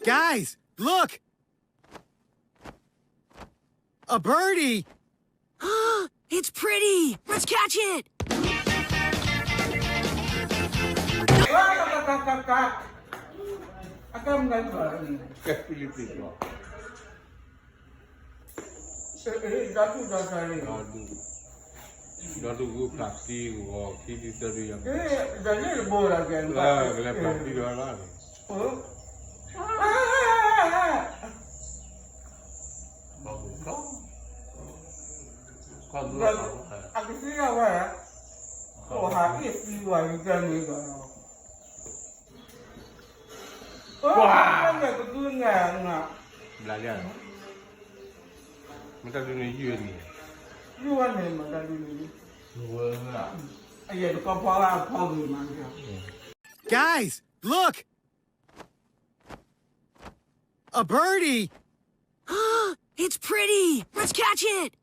Guys, look! A birdie! It's pretty! Let's catch it! ဒီးဒူၣ်ဂုၢ်ဖျးသံဂီၤခံသံသၢဒုယၤ, ကလဲၤဖျးသံဒီးလၢန့ၣ်, အကသံယဝဲ, ကဟးအ့ၣ်သံဝဲယကဲန့ၣ်ဒီး, ကွၢ်, ကဒုန့ၣ်, ဘျးလၢ, မ့ၢ်တၢ်ဒုန့ၣ်ယုၢ်ဝဲန့ၣ်, ယုၢ်ဝဲန့ၣ်မ့ၢ်တၢ်ဒုန့ၣ်, အယဲၢ်တကီဖီလၢအဖီဂ့ၤမး, Guys, look! A birdie! It's pretty! Let's catch it!